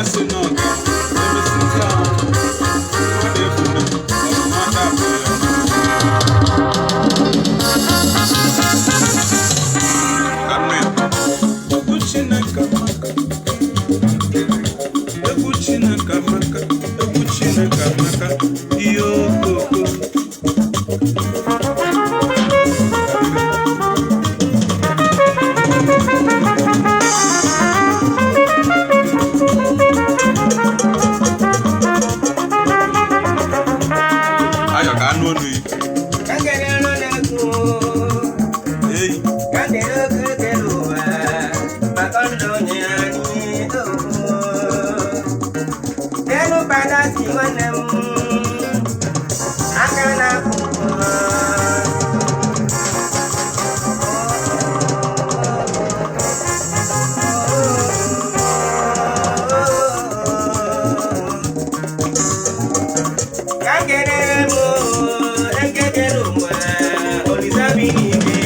asị na ọ ga-anwụ, emesizie ọnwụ, mmadụ ebuna ọnụ, mmadụ abụghị ọnụ. Amen. Egwu Chineke amaka. Egwu Chineke amaka. Egwu Chineke amaka. Ihe okoko. Ayọ ka anụ ọnụ yi. Eyi. Nwanne m aka na-akpụ. Ka kelere m ekekere ụwa Olisa bi n'ime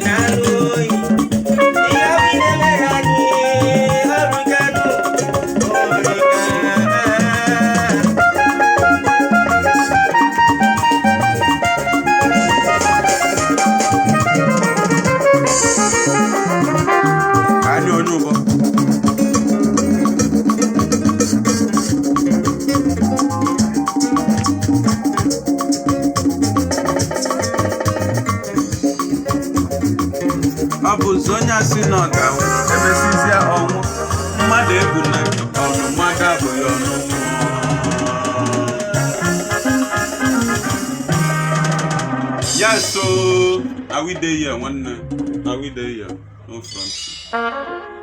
na-alụ oyi ihe obi na-emere anyị ọrụkanụ orika. Ka anyị onye ụbọ. Ọ bụzi onye asị na ọ ga-anwụ, emesizie ọnwụ, mmadụ ebuna ọnụ, mmadụ abụghị ọnụ mmụọ. Yes, so na we dey here, nwanne. Na we dey here. No front.